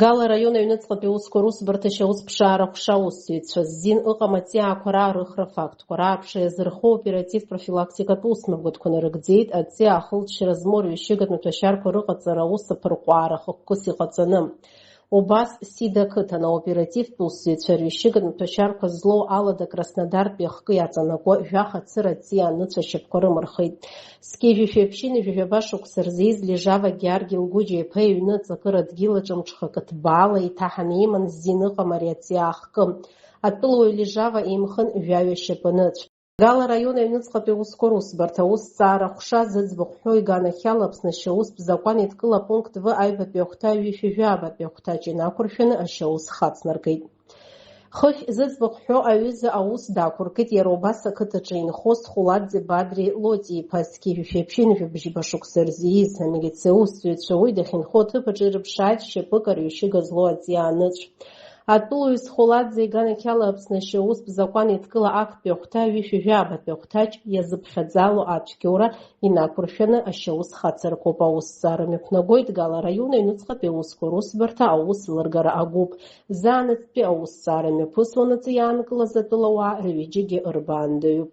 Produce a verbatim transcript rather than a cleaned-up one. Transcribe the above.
Гала араион аҩныҵҟатәи аусқәа русбарҭа ашьаусԥшаара аҟәша аусзуҩцәа ззин ыҟам аҵиаақәа раарыхра фактқәа рааԥшра иазырхо оператив-профилактикатә усмҩаԥгатәқәа нарыгӡеит аҵиаа ахылҵшьҭра змоу рҩышьыгатә маҭәашьарқәа рыҟаҵара аус аԥырҟәаара хықәкыс иҟаҵаны. Убас Сида ақыҭан аоперативтә усзуҩцәа рҩышьыгатә маҭәашьарқәа злоу алада Краснодартәи ахкы иаҵанакуа жәаха цыра аҵиаа аныцәа ашьапқәа рымырхит. Зқьи жәшәи ԥшьынҩажәи жәаба шықәса рзы ииз Лежава Георги Лгәыџьа-иԥа иҩны аҵакыра дгьыл аҿы мҽхакы ҭбаала еиҭаҳаны иман ззин ыҟам ари аҵиаа ахкы. Атәылауаҩ Лежава имхын жәаҩа шьапаныцә. Гала араион аҩныҵҟатәи аусқәа русбарҭа аусҭҵаара аҟәша зыӡбахә ҳәоу иганахьала Аԥсны ашьаустә закәан еидкыла апункт В аҩбатәи ахәҭа ҩышәи жәабатәи ахәҭаҷ инақәыршәаны ашьаус хацнаргеит. Хыхь зыӡбахә ҳәо аҩыза аус дақәыркит иара убас ақыҭаҿы инхоз Хәылаӡе Бадри Лотиа-иԥа. Зқьи жәшәи ԥшьынҩажәи бжьба шықәса рзы ииз амилициа аусзуҩцәа уи дахьынхо аҭыԥ аҿы ирыԥшааит шьапык арҩышьыга злоу аҵиаа аныцә. Атәылаҩ Хәылаӡе иганахьала Аԥсны ашьаустә закәан еидкыла актәи ахәҭа ҩышәи жәабатәи ахәҭаҷ иазыԥхьаӡало ацәгьоура инақәыршәаны ашьаус хацыркуп. Аусҭҵаара мҩаԥнагоит Гала араион аҩныҵҟатәи аусқәа русбарҭа аус лыргара агәыԥ. Заанаҵтәи аусҭҵаара мҩаԥысуанаҵы иаанкылаз атәылауаа рҩыџьагьы ырбаандаҩуп.